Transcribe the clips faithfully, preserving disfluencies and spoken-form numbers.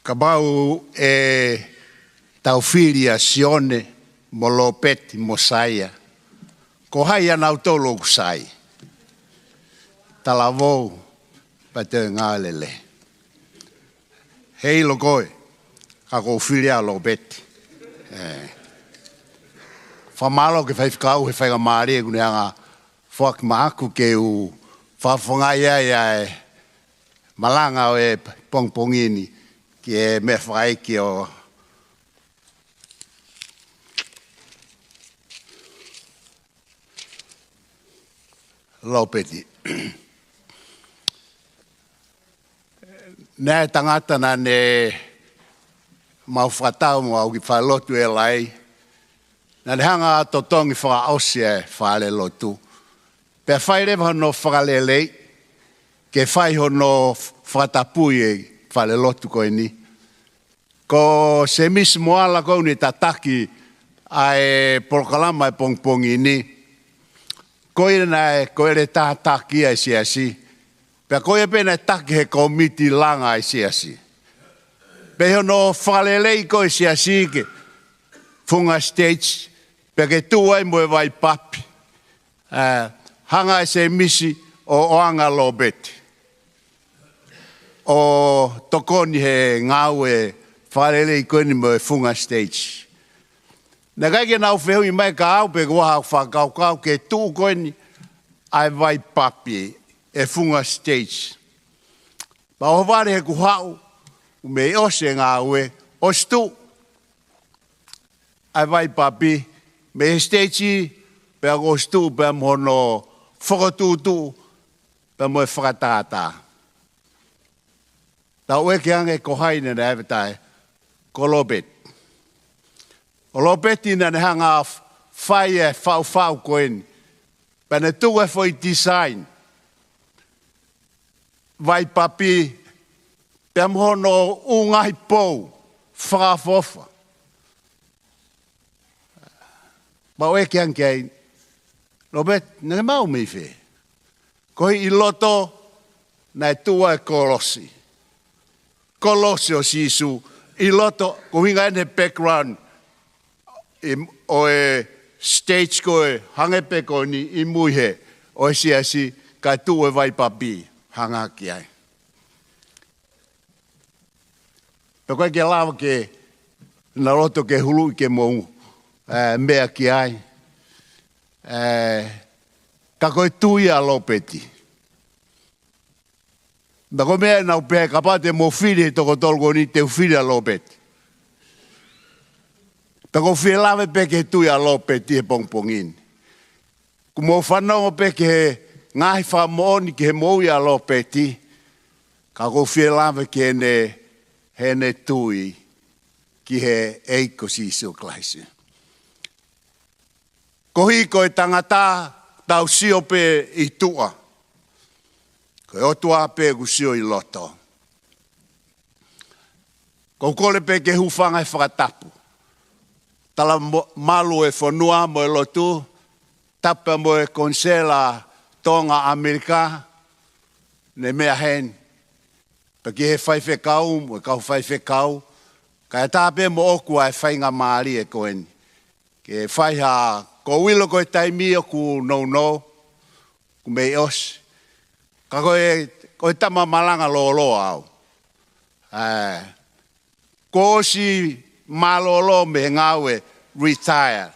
Kapau ʻe tau fili ʻa Sione mo Lopeti mo Saia, ko hai ʻa nautolu ʻoku sai? Talavou pea toe ngāue lelei. Heiʻilo koe, ka ʻoku ou fili ʻa Lopeti. ʻE. Fakamālō ki he faifekau he faingamālie kuo ne hanga ʻo foaki maʻaku ke u fakafofongaʻi ai ʻa e malanga ʻo e pongipongi ni ki he meʻafakaʻeiki ʻo Lopeti. Naʻe ʻi ai e tangata naʻa ne mau fakatau mo au ki falelotu ʻe lahi. Naʻa ne hanga ʻo totongi fakaʻosi e falelotu. Pea fai leva hono fakaleleiʻi ke fai hono fakatapui e falelotu ko eni. Ko Semisi Moala ko eni tataki ʻa e polokalama e pongipongi ni. Ko ia naʻe ko e ʻeletā taki ʻa e siasi. Pea ko ia pē naʻe taki he kōmiti langa ʻa e siasi. Pea ʻi hono fakaleleiʻi ko ē e siasi ki he funga stage, pea ke tuʻu ai mo e vai papi. ʻE, hanga ʻe Semisi ʻo ʻoange ʻa Lopeti ʻo tokoni he ngāue fakaleleiʻi ko eni mo e funga stage. Naʻe ʻikai ke nau fehuʻi mai kia au pe ko e hā haʻaku fakakaukau ke tuʻu ko eni ʻa e vai papi he funga stage. Pea ʻohovale he kuo haʻu, kuo mei ʻosi e ngāue, ʻosi tuʻu ʻa e vai papi mei he stage, pea kuo ʻosi tuʻu pea mo hono fokotuʻutuʻu pea mo e fakatātā. Tau ʻeke ange ko hai naʻa ne ʻave tae, ko Lopeti. Ko Lopeti naʻa ne hanga ʻo fai e faʻufaʻu ko eni. Pea ne tuku e foʻi design vai papi pea mo hono ʻū ngaahi pou fakaʻofoʻofa. Mau ʻeke ange ki ai, Lopeti, naʻa ke maʻu mei fē? Ko e ʻi loto naʻe tuʻu ai e kolosi. Kolosi ʻo Sīsū ʻi loto, ko e ʻuhinga eni he background ʻi, ʻo e stage ko ē hangē pē ko eni ʻi mui he ʻo e siasi kae tuʻu e vai papi hanga ki ai. Pea ʻoku ʻikai ke lava ke na loto ke huluʻi ke mou, ʻe, meʻa ki ai. ʻE, ka ko e tui ʻa Lopeti. Naʻa ko e meʻa naʻa ku pehē kapau te mou fili he toko tolu ko eni te u fili ʻa Lopeti. Pea ʻoku ou fie lave pē ki he tui ʻa Lopeti he pongipongi ni. Kuo mou fanongo pē ki he ngaahi fakamoʻoni ki he moʻui ʻa Lopeti, ka ʻoku ou fie lave ki heʻene, heʻene tui ki he ʻEiki ko Sīsū Kalaisi. Koeʻuhi ko e tangata tau sio pē ʻi tuʻa, ko e ʻOtua pē ʻoku sio ʻi loto. ʻOku ou kole pē ke hūfanga he fakatapu. Tala mo-, malu e fonua mo e lotu, tapu mo e Konisela Tonga ʻAmelika, ne meʻa heni. Pea ki he faifekau, mo e kau faifekau, kae ʻatā pē moʻoku ʻa e faingamālie ko eni. Ke fai ha, ʻoku ou ʻilo ko e taimi ʻoku nounou, kuo mei ʻosi. Ka ko e, ko e tama malanga lōloa au. ʻE, kuo ʻosi mālōlō mei he ngāue retire.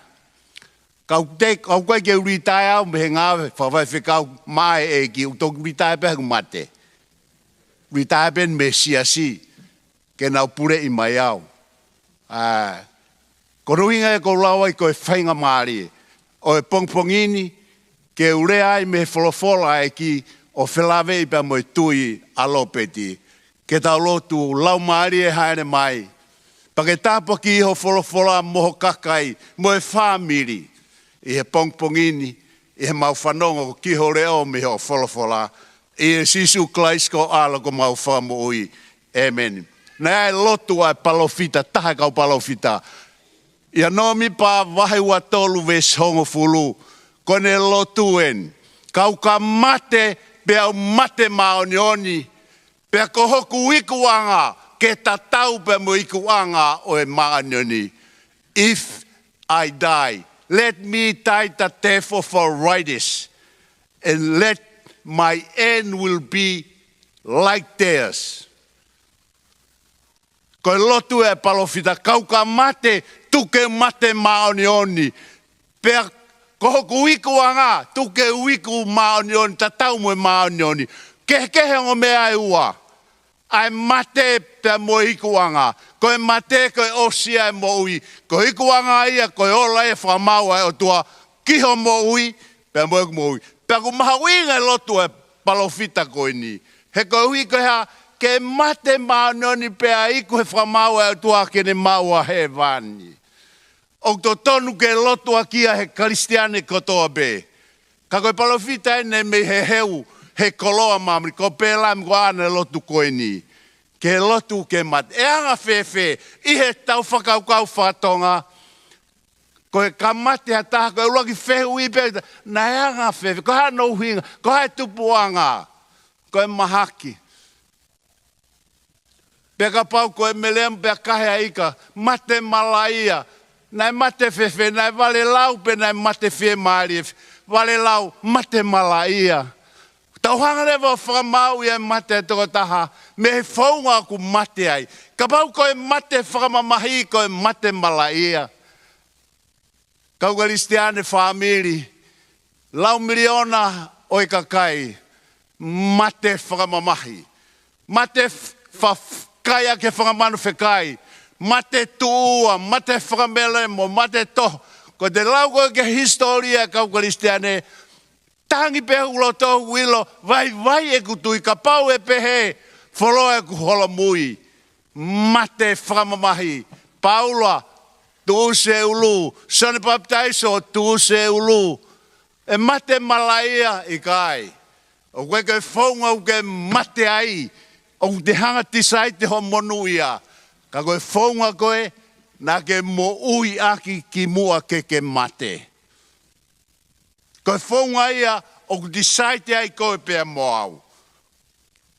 Ka ʻoku te, ka ʻoku ʻikai ke retire au mei he ngāue fakafaifekau mai e ki, ʻoku toki retire pē ʻaku mate. Retire pē mei he siasi ke nau puleʻi mai au. ʻE, ko hono ʻuhinga ē ʻoku ou lau ai ko e faingamālie ʻo e pongipongi ni, ke u lea ai mei he folofola ʻa e ʻEiki ʻo felāveʻi pea mo e tui ʻa Lopeti. Ke tau lotu, Laumālie hāʻele mai. Pea ke tāpuakiʻi hoʻo folofola mo ho kakai, mo e fāmili. ʻI he pongipongi ni, ʻi heʻemau fanongo ki ho leʻo mei hoʻo folofola. ʻIa Sīsū Kalaisi ko ho ʻAlo ko homau Fakamoʻui. ʻĒmeni. Naʻe ʻi ai e lotu ʻa e palōfita, taha e kau palōfita. ʻIa Nōmipa vahe ua tolu veesi hongofulu. Ko ʻene lotu eni. Ka u ka mate, pea u mate māʻoniʻoni. Pea ko hoku ikuʻanga, ke tatau pea mo e ikuʻanga ʻo e māʻoniʻoni. If I die, let me die the death of a righteous, and let my end will be like theirs. Ko e lotu ʻa e palōfita, kau ka mate, tuku ke mate māʻoniʻoni. Pea ko hoku ikuʻanga, tuku ke u iku māʻoniʻoni, tatau mo e māʻoniʻoni. Kehekehe ongo meʻa ʻe ua. ʻA e mate pea mo e ikuʻanga. Ko e mate, ko e ʻosi ʻa e moʻui. Ko e ikuʻanga ia, ko e ola ʻa e fakamaau ʻa e ʻOtua ki hoʻo moʻui, pea mo ʻeku moʻui. Pea ʻoku mahuʻinga e lotu ʻa e palōfita ko eni. He koeʻuhi ko e hā, ke mate māʻoniʻoni pea iku he fakamaau ʻa e ʻOtua ke ne maʻu ʻa hēvani. ʻOku totonu ke lotu ʻaki ia he Kalisitiane kotoa pē. Ka ko e palōfita eni mei he heu, he koloa māmani, ko Pēlami ko ʻene lotu ko eni. Ke lotu ke mate. ʻE anga fēfē, ʻi heʻetau fakakaukau faka-Tonga, ko e ka mate ha taha, ko e ʻuluaki fehuʻi pē, naʻe anga fēfē, ko e hā hono ʻuhinga, ko e hā e tupuʻanga, ko e mahaki. Pea kapau ko e melemo pea kahe ʻa e ika, mate malaʻia. Naʻe mate fēfē, naʻe valelau pe naʻe mate fiemālie, valelau, mate malaʻia. Tau hanga leva ʻo fakamaauʻi ʻa e mate ʻa e tokotaha, mei he founga ʻoku mate ai. Kapau ko e mate fakamamahi, ko e mate malaʻia. Kau Kalisitiane fāmili, lau miliona ʻo e kakai, mate fakamamahi. Mate f-, fa-, kai ʻaki e fanga manu fekai. Mate tuʻua, mate fakamelemo, mate toho. Ko ʻete lau ko ē ki he hisitōlia ʻa e kau Kalisitiane, tangi pē hoku loto, ʻilo, vaivai ʻeku tui, kapau ʻe pehē, fuoloa ʻeku holomui. Mate fakamamahi. Paula, tuʻusi e ʻulu. Sione Papitaiso, tuʻusi e ʻulu. ʻE mate malaʻia? ʻIkai. ʻOku ʻikai ko e founga ʻoku ke mate ai ʻoku te hanga ʻo decide hoʻo monūʻia. Ka ko e founga ko ē naʻa ke moʻui ʻaki kimuʻa ke ke mate. Ko e founga ia ʻoku decide ai koe pea mo au.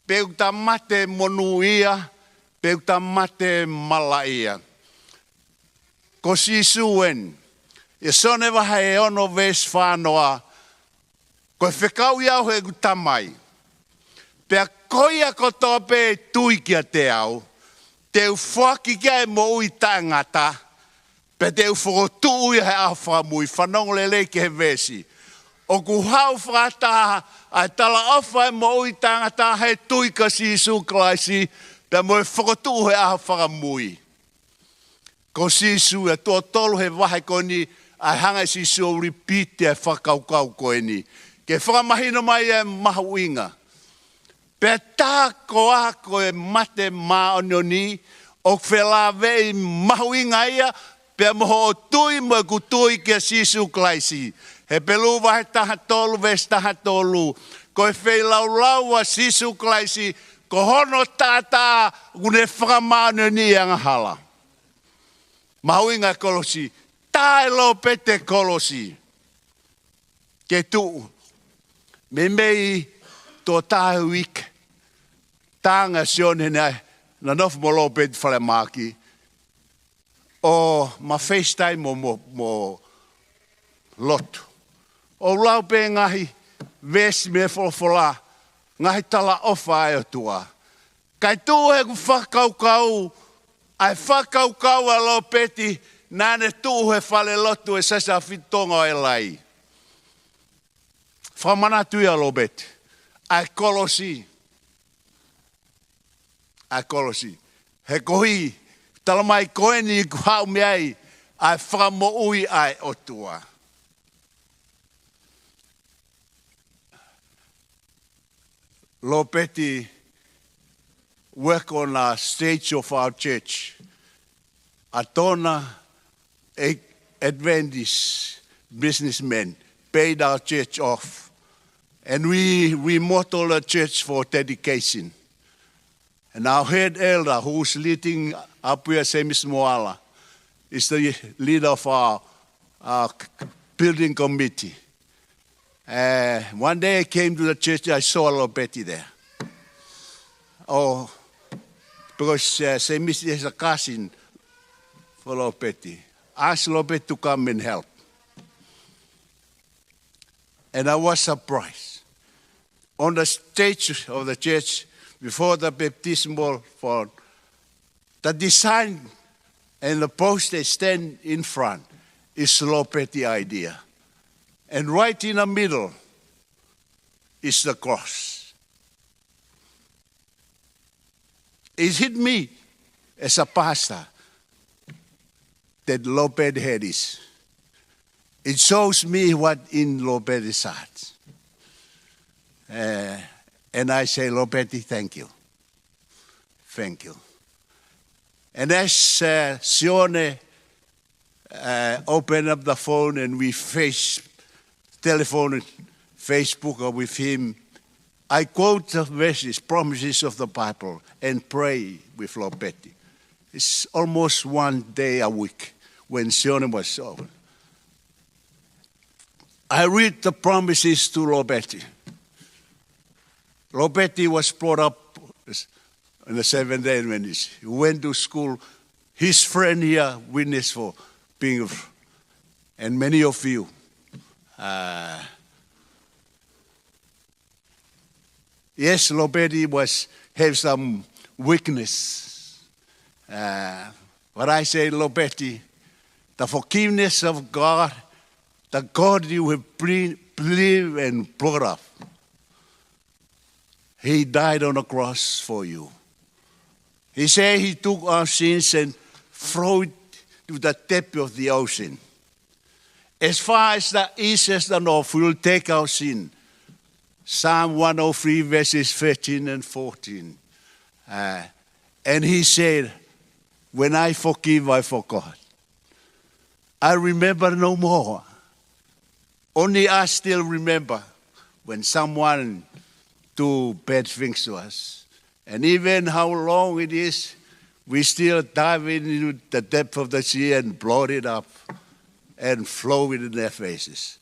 Pe ʻoku ta mate monūʻia, pe ʻoku ta mate malaʻia. Ko Sīsū eni. ʻI Sione vahe ono veesi fā noa, ko e fekauʻi au ʻe heʻeku Tamai. Pea ko ia kotoa pē ʻe tui kiate au, te u foaki ki ai e moʻui taʻengata, pea te u fokotuʻu ia he ʻaho fakamui. Fanongo lelei ki he veesi. ʻOku haʻu fakataha ʻa e talaʻofa ʻo e moʻui taʻengata he tui kia Sīsū Kalaisi, pea mo e fokotuʻu he ʻaho fakamui. Ko Sīsū ia, tuʻo tolu he vahe ko eni, ʻa e hanga ʻe Sīsū ʻo repeat ʻa e fakakaukau ko eni. Ke fakamahino mai ʻa e mahuʻinga. Pea tā koā ko e mate māʻoniʻoni, ʻoku felāveʻi mahuʻinga ia, pea mo hoʻo tui mo ʻeku tui kia Sīsū Kalaisi. Hepelū vahe taha tolu, veesi taha tolu. Ko e feilaulau ʻa Sīsū Kalaisi, ko hono taʻataʻa ʻoku ne fakamāʻoniʻoniʻi e angahala. Mahuʻinga e kolosi, tā ʻe Lopeti e kolosi. Ke tuʻu. Meimei tuʻo taha uike. Tanga Sione naʻe, naʻa nofo mo Lopeti falemahaki. ʻO ma FaceTime mo, mo, mo lotu. ʻO lau pē ngaahi veesi mei he folofola, ngaahi talaʻofa ʻa e ʻOtua. Kae tuʻu heʻeku fakakaukau, ʻa e fakakaukau ʻa Lopeti, naʻa ne tuʻu he falelotu ʻo e Siasi ʻAhofitu Tonga ʻo L A. Fakamanatu ia ʻa Lopeti, ʻa e kolosi. ʻA e kolosi. He koeʻuhi, talamai ko eni ʻoku haʻu mei ai ʻa e fakamoʻui ʻa e ʻOtua. Lopeti work on a stage of our church. ʻA Tona, a Adventist businessman, paid our church off. And we remodel a church for dedication. And our head elder, who's leading up here, Semis Moala, is the leader of our, our building committee. Uh, one day I came to the church, I saw Lopeti there. Oh, because uh, Semisi is a cousin for Lopeti. Ask Lopeti to come and help. And I was surprised. On the stage of the church, before the baptismal font, the design and the post they stand in front is Lopeti idea. And right in the middle is the cross. It hit me as a pastor that Lopeti had this. It shows me what in Lopeti's heart. Uh, and I say, Lopeti, thank you. Thank you. And as uh, Sione uh, open up the phone and we face telephone and Facebook with him, I quote the verses, promises of the Bible, and pray with Lopeti. It's almost one day a week when Sione was over. I read the promises to Lopeti. Lopeti was brought up in the Seventh-day Adventist. He went to school. His friend here witnessed for being, and many of you. Uh, yes, Lopeti was have some weakness. Uh, but I say, Lopeti, the forgiveness of God, the God you have ple- believed and brought up, he died on the cross for you. He said he took our sins and threw it to the depth of the ocean. As far as the east is the north, he will take our sin. Psalm one oh three, verses thirteen and fourteen. Uh, and he said, when I forgive, I forgot. I remember no more. Only I still remember when someone do bad things to us. And even how long it is, we still dive into the depth of the sea and blot it up and throw it in their faces.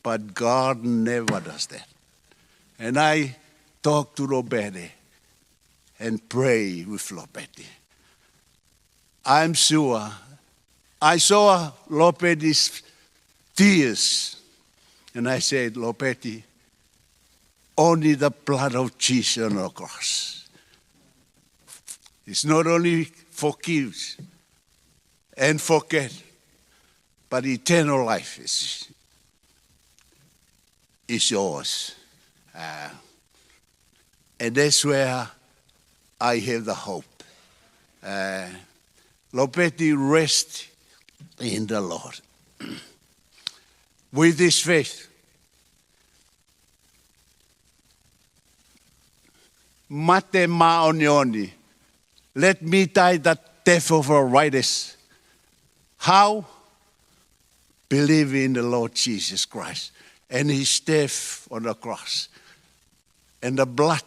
But God never does that. And I talk to Lopeti and pray with Lopeti. I'm sure I saw Lopeti's tears. And I said, Lopeti, only the blood of Jesus on the cross. It's not only forgives and forget, but eternal life is, is yours. Uh, and that's where I have the hope. Uh, Lopeti, rest in the Lord. With this faith, mate māʻoniʻoni, let me die the death of a righteous. How? Believe in the Lord Jesus Christ and his death on the cross. And the blood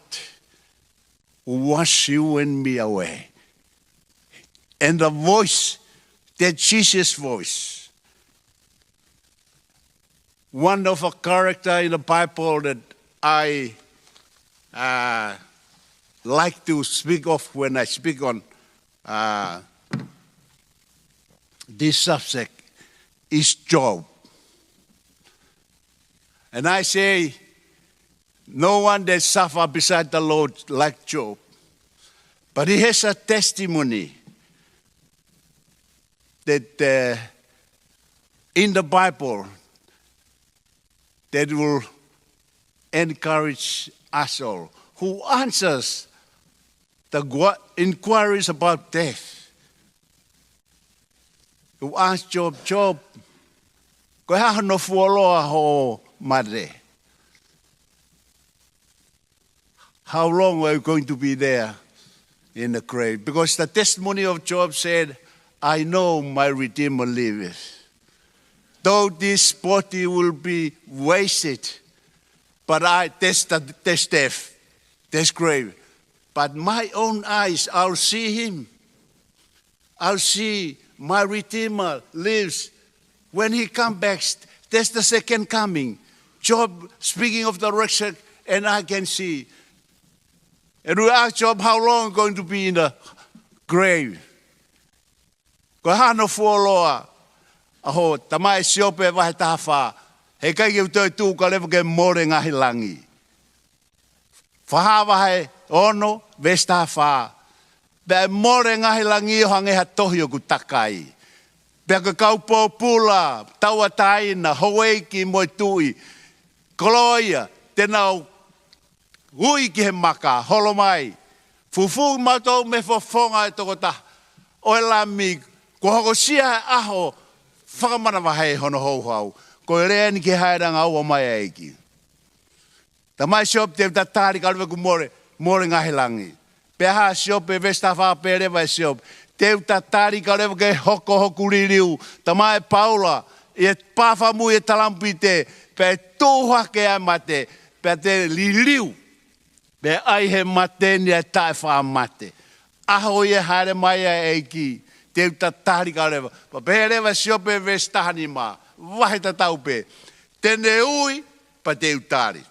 wash you and me away. And the voice, that Jesus voice. One of a character in the Bible that I uh, like to speak of when I speak on uh, this subject is Job. And I say, no one that suffer beside the Lord like Job. But he has a testimony that uh, in the Bible that will encourage us all. Who answers the gua- inquiries about death? Who asked Job, Job, ko e hā hono fuoloa hoʻo mate? How long are you going to be there in the grave? Because the testimony of Job said, I know my Redeemer liveth. Though this body will be wasted, but I, that's, the, that's death, that's grave. But my own eyes, I'll see him. I'll see my Redeemer lives. When he comes back, that's the second coming. Job speaking of the resurrection, and I can see. And we ask Job, how long going to be in the grave. Ko e hā hono fuoloa ʻa ho tamai Siope vahe taha fā? He ʻikai ke u toe tuʻu ka leva ke mole ngaahi langi. Fakahā vahe ono, veesi taha fā. Pea ʻe mole ngaahi langi ʻo hangē ha tohi ʻoku takai. Pea ko e kau pōpula, tauʻatāina, houʻeiki mo e tuʻi, koloa ia, te nau ui ki he maka, holo mai. Fufū mautolu mei he fofonga ʻo e tokotaha ʻo e Lami, kuo hokosia he ʻaho fakamanavahē hono houhau. Ko e lea eni ki he haeʻanga ua mai ʻa e ʻEiki. Tamai Siope, te u tatali ka leva kuo mole, mole ngaahi langi. Pea hā Siope, veesi taha fā, pehē leva ʻe Siope, te u tatali ka leva ke hoko hoku liliu. Tamai Paula, ʻi he pā fakamui ʻo e talāmupite, pea ʻe tuʻu hake ʻa e mate, pea te liliu. Pea ʻai he mate ni ʻa e taʻefaʻamate. ʻAho ia ʻe hāʻele mai ai ʻa e ʻEiki, te u tatali ka leva. Pea pehē leva ʻe Siope, veesi taha nima, vahe tatau pē, te ne ui, pea te u tali.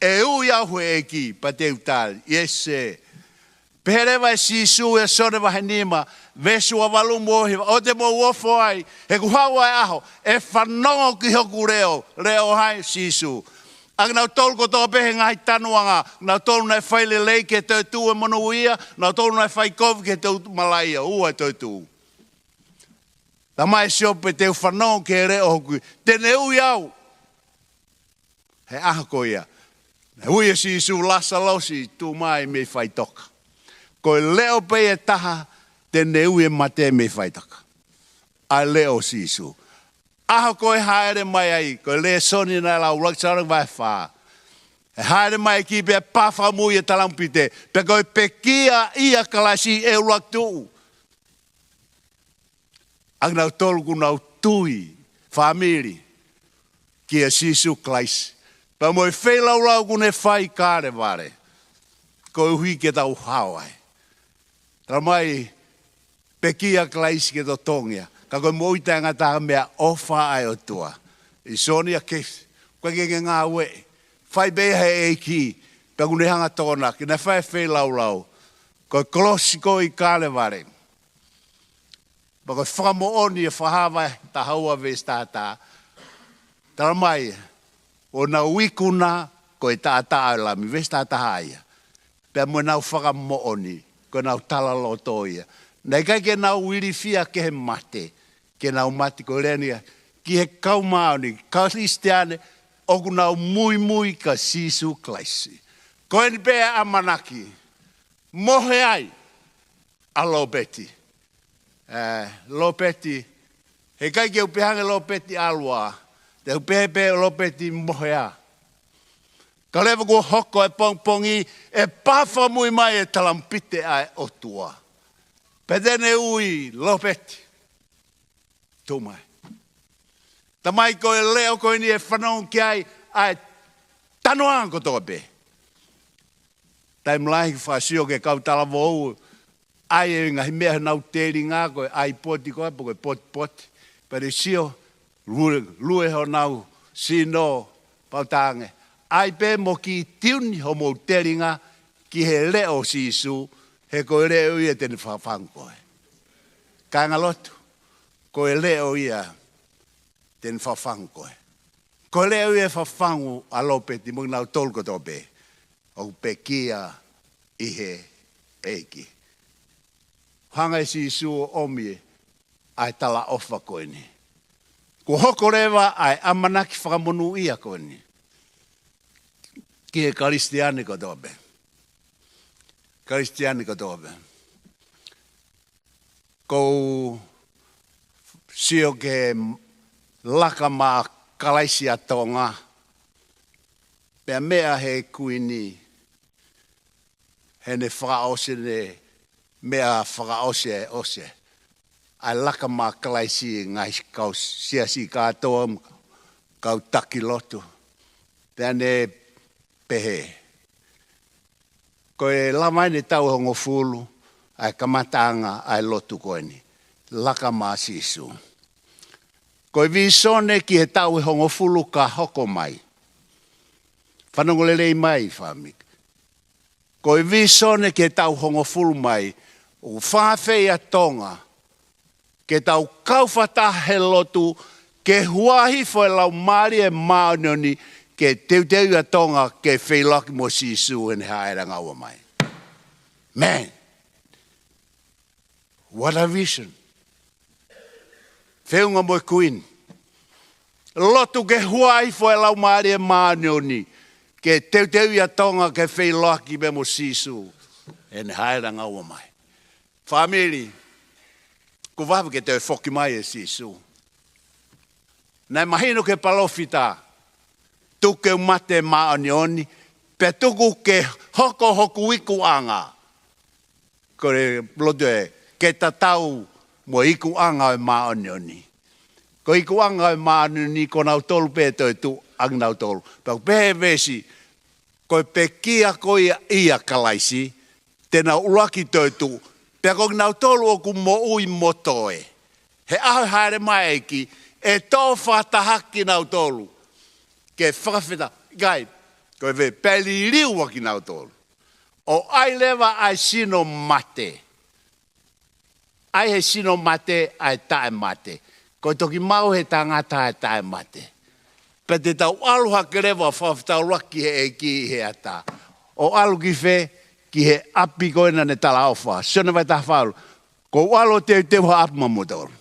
ʻE ui au he ʻEiki, pea te u tali. ʻIo sē. Pehē leva ʻe Sīsū ʻia Sione vahe nima, veesi ua valu mo e hiva, ʻoua te mou ofo ai, he kuo haʻu ʻa e ʻaho, ʻe fanongo ki hoku leʻo. Leʻo ʻo hai? Sīsū. ʻA kinautolu kotoa pē he ngaahi tanuʻanga, kinautolu naʻe fai lelei ki he toetuʻu ʻe monūʻia, kinautolu naʻe fai kovi ki he toetuʻu malaʻia, ua e toetuʻu. Tamai Siope, te u fanongo ki he leʻo hoku, te ne ui au. He ʻaho ko ia, naʻe ui ʻe Sīsū, Lāsalosi, tuʻu mai mei faʻitoka. Ko e leʻo pē ʻe taha te ne ui e mate mei faʻitoka. ʻA e leʻo ʻo Sīsū. ʻAho ko ē ʻe hāʻele mai ai, ko e lēsoni naʻe lau ʻuluaki Tesalonaika vahe fā. ʻE hāʻele mai ki he pā fakamui ʻo e talāmupite, pea ko e pekia ʻia Kalaisi ʻe ʻuluaki tuʻu. ʻA kinautolu kuo nau tui, fāmili, kia Sīsū Kalaisi. Pea mo e feilaulau kuo ne fai ʻi Kalevale. Koeʻuhi ke tau hao ai. Talamai, pekia ʻa Kalaisi ke totongi ia. Ka ko e moʻui taʻengata, meʻaʻofa ʻa e ʻOtua. ʻI Sione ʻa Keisi, ko e ke ngāue. Fai pē ia he ʻEiki, pea kuo ne hanga ʻo tokonaki, naʻe fai e feilaulau. Ko e kolosi ko ē ʻi Kalevale. Pea ko e fakamoʻoni ʻa e Fakahā vahe taha ua veesi taha taha. Talamai, ʻoku nau ikuna ko e taʻataʻa ʻo e Lami, veesi taha taha ia. Pea mo ʻenau fakamoʻoni, ko ʻenau talaloto ia. Naʻe ʻikai ke nau ilifia ki he mate, ke nau mate ko e lea ni ki he kau māʻoniʻoni, Kalisitiane, ʻoku nau muimui kia Sīsū Kalaisi. Ko eni pē ʻa e ʻamanaki, mohe ai ʻa Lopeti. Ē, Lopeti, he ʻikai ke u pehē ange Lopeti ʻAlua, te u pehē pē Lopeti Mohea. Ka leva kuo hoko e pongipongi, ʻe pā fakamui mai e talāmupite ʻa e ʻOtua. Pea te ne ui, Lopeti, tuʻu mai. Talamai ko e leʻo ko eni ʻe fanongo ki ai ʻa e tanuʻanga kotoa pē. Taimi lahi ʻoku faʻa sio ki he kau talavou, ʻai e ngaahi meʻa honau telinga, ko e ʻai poti ko ē, pe ko e potipoti. Pea te sio, lue, lue honau sino, pau tange. ʻAi pē mo ki tiuni homou telinga ki he leʻo ʻo Sīsū, he ko e leʻo ia te ne fafangu koe. Kāinga lotu, ko e leʻo ia te ne fafangu koe. Ko e leʻo ia ʻe fafangu ʻa Lopeti mo kinautolu kotoa pē ʻoku pekia ʻi he ʻEiki. Hanga ʻe Sīsū ʻo ʻomi ʻa e talaʻofa ko eni. Kuo hoko leva ʻa e ʻamanaki fakamonūʻia ko eni ki he Kalisitiane kotoa pē. Kalisitiane kotoa pē. ʻOku ou sio ki he Laka Maʻa Kalaisi ʻa Tonga. Pea meʻa he Kuini, heʻene fakaʻosi ʻene meʻa fakaʻosi ʻe ʻosi ʻa e Laka Maʻa Kalaisi, ngaahi kau siasi kātoa, kau taki lotu. Pea ne pehē, ko e lava eni e taʻu ʻe hongofulu ʻa e kamataʻanga ʻa e lotu ko eni, Laka Maʻa Sīsū. Ko e vīsone ki he taʻu ʻe hongofulu ka hoko mai. Fanongo lelei mai, fāmili. Ko e visone ke tau hongofulu mai, ʻoku fakaafeʻi ʻa Tonga ke tau kau fakataha he lotu, ke huaʻi hifo e Laumālie Māʻoniʻoni, ke teuteuʻi ʻa Tonga ke feʻiloaki mo Sīsū heʻene hāʻele ʻangaua mai. Man, what a vision. Feʻunga mo e Kuini. Lotu ke huaʻi hifo e Laumālie Māʻoniʻoni, ke teuteuʻi ʻa Tonga ke feʻiloaki pē mo Sīsū heʻene hāʻele ʻangaua mai. Fāmili, kuo vave ke toe foki mai ʻa Sīsū. Naʻe mahino ki he palōfita, tuku ke u mate māʻoniʻoni, pea tuku ke hoko hoku ikuʻanga ko e lotu ē, ke tatau mo e ikuʻanga ʻo e māʻoniʻoni. Ko e ikuʻanga ʻo e māʻoniʻoni ko kinautolu pē ʻe toetuʻu, ʻa kinautolu. Pea ʻoku pehē ʻe he veesi, ko e pekia ko ia ʻia Kalaisi, te nau ʻuluaki toetuʻu. Pea ko kinautolu ʻoku moʻui mo toe he ʻaho ʻe hāʻele mai ai e ʻEiki, ʻe toʻo fakataha kinautolu ke fakafetaʻi, ʻikai, ko e ve-, pea liliu ʻa kinautolu. ʻO ʻai leva ʻa e sino mate. ʻAi he sino mate ʻa e taʻemate. Ko e toki maʻu ʻe he tangata ʻa e taʻemate. Pea te tau ʻalu hake leva ʻo fakafetaulaki ki he ʻEiki ʻi he ʻatā. ʻO ʻalu ki fē? Ki he ʻapi ko ē naʻa ne talaʻofa. Sione vahe taha valu. Kuo u ʻalu ʻo teuteu ha ʻapi maʻamoutolu.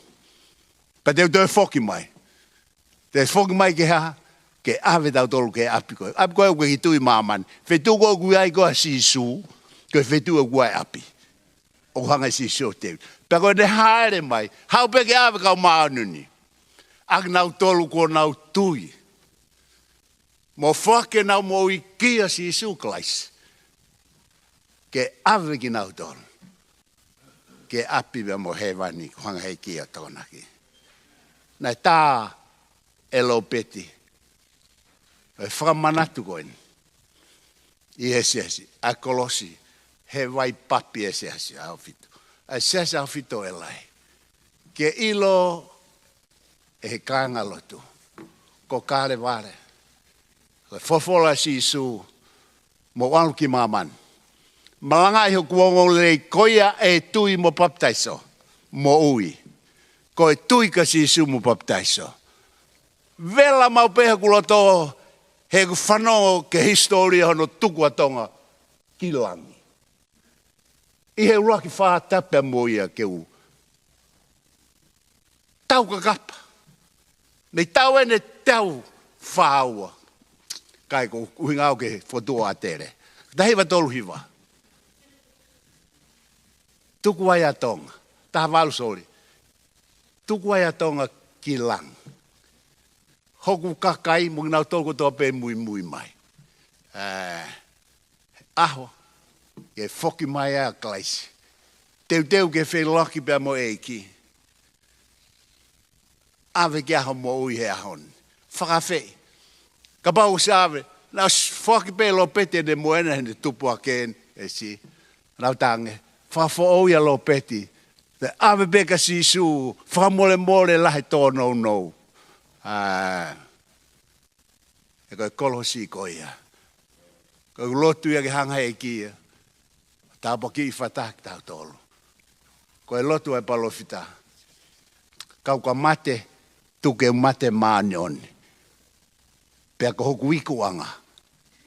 Pea te u toe foki mai. Te u foki mai ke hā? Ke ʻave kitautolu ki he ʻapi ko ē. ʻApi ko ē ʻoku ʻikai tui ʻi māmani. Feituʻu ko ē ʻoku ʻi ai ko ē ʻa Sīsū, ko e feituʻu ʻoku ʻi ai e ʻapi. ʻOku hanga ʻe Sīsū ʻo teu. Pea ko ʻene hāʻele mai, haʻu pē ke ʻave kau māʻoniʻoni, ʻa kinautolu kuo nau tui mo foaki ʻenau moʻui kia Sīsū Kalaisi, ke ʻave kinautolu ki he ʻapi pea mo hēvani, ʻoku hanga ʻe he ʻEiki ʻo tokonaki. Naʻe tā ʻe Lopeti ʻa e fakamanatu ko eni ʻi he siasi, ʻa e kolosi, he vai papi ʻa e siasi ʻaho fitu. ʻA e siasi ʻaho fitu ʻo ʻElai. Ke ʻilo ʻe he kāingalotu, ko Kalevale, ko e folofola ʻa Sīsū, mou ʻalu ki māmani, malangaʻi hoku ongoongolelei, ko ia ʻe tui mo papitaiso, moʻui. Ko e tui kia Sīsū mo papitaiso. Vela maʻu pē hoku loto, he ʻoku ou fanongo ki he hisitōlia hono tuku ʻa Tonga ki langi. ʻI he ʻuluaki fā tapu pea mo ia ke u tau kakapa. Mei tau ʻeni tau fāua. Kae ko e ʻuhinga au ki he fokotuʻu ʻo ʻAtele. Taha hiva tolu hiva. Tuku ai ʻa Tonga. Taha valu, sōli. Tuku ai ʻa Tonga ki langi. Hoku kakai mo kinautolu kotoa pē muimui mai. Ē, ʻaho ke foki mai ai ʻa Kalaisi. Teuteu ke feʻiloaki pea mo e ʻEiki. ʻAve ki ai ho moʻui he ʻaho ni. Fakaafeʻi. Kapau ʻoku ʻosi ʻave, naʻe ʻosi foaki pē ʻe Lopeti ʻene moʻui ʻi heʻene tupu hake eni, ʻe si. Naʻa tau tangi. Fakafoʻou ʻa Lopeti. Te ʻave pē kia Sīsū, fakamolemole lahi tōnounou. Ā, ʻe ko e kolosi ko ia. Ko e lotu ia ke hanga ʻe he ʻEiki ia ʻo tāpuakiʻi fakataha kitautolu. Ko e lotu ʻa e palōfita. Kapau ʻoku ou mate, tuku ke u mate māʻoniʻoni. Pea ko hoku ikuʻanga,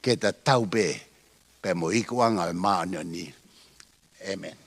ke tatau pē pea mo e ikuʻanga ʻo e māʻoniʻoni. ʻĒmeni.